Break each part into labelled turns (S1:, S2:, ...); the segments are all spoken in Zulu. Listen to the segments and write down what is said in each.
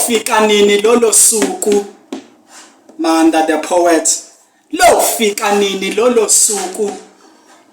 S1: Lofika nini lolo suku? Manda the poet. Lofika nini lolo suku?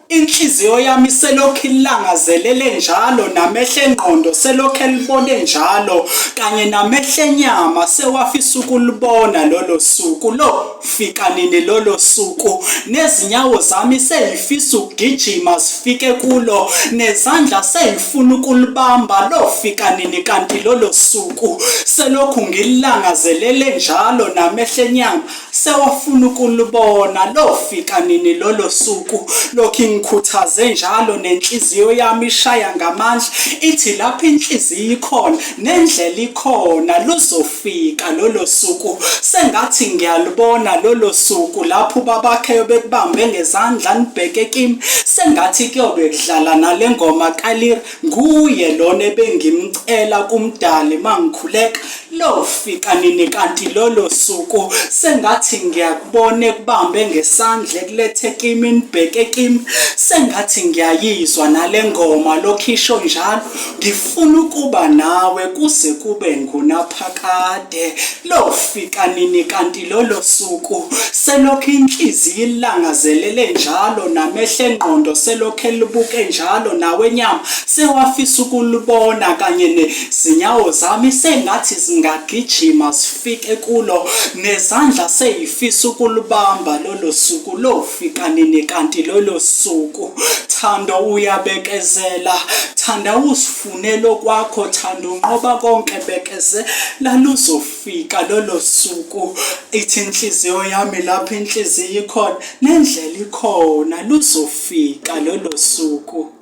S1: Inhliziyo yami selokhu ilangazelele njalo namehlo engqondo selokhu elibone njalo kanye namehlo enyama sewafisa ukulubona lolo suku lo fika nini lolo suku nezinyawo zami seyifisa ukugijima zifike kulo nezandla seyifuna ukulibamba lofika nini kanti lolo suku selokhu ngilangazelele njalo namehlo enyama Sewafuna ukulubona lofika nini lolo suku lokhu ingikhuthaze njalo nenhliziyo yami ishaya ngamandla ithi lapho inhliziyo ikhona nendlela ikhona luzofika lolo suku sengathi ngiyalubona lolo suku lapho ubabakhe bekubambe ngezandla nibheke kimi sengathi kuyobe kudlala nale ngoma kaLira Nguye lona ebengimcela kuMdali mangikhuleka lofika nini kanti lolo suku sengathi ngiyakubona ekubambe ngesandla ekulethe kimi nibheke kimi sengathi ngiyayizwa nale ngoma lokhu isho njalo ngifuna ukuba nawe kuze kube ngunaphakade lofika nini kanti lolo suku selokhu inhliziyo ilangazelele njalo namehlo engqondo selokhu elibuke njalo nawenyama sewafisa ukulibona kanye nezinyawo zami sengathi zingagijima zifike kulo nezandla seyifisa ukulibamba lolo suku lofika nini kanti lolo suku thando uyabekezela thanda usifunele okwakho thando unqoba konke bekezela luzofika lolo suku ithi inhliziyo yami lapho inhliziyo ikhona nendlela ikhona luzofika lolo suku.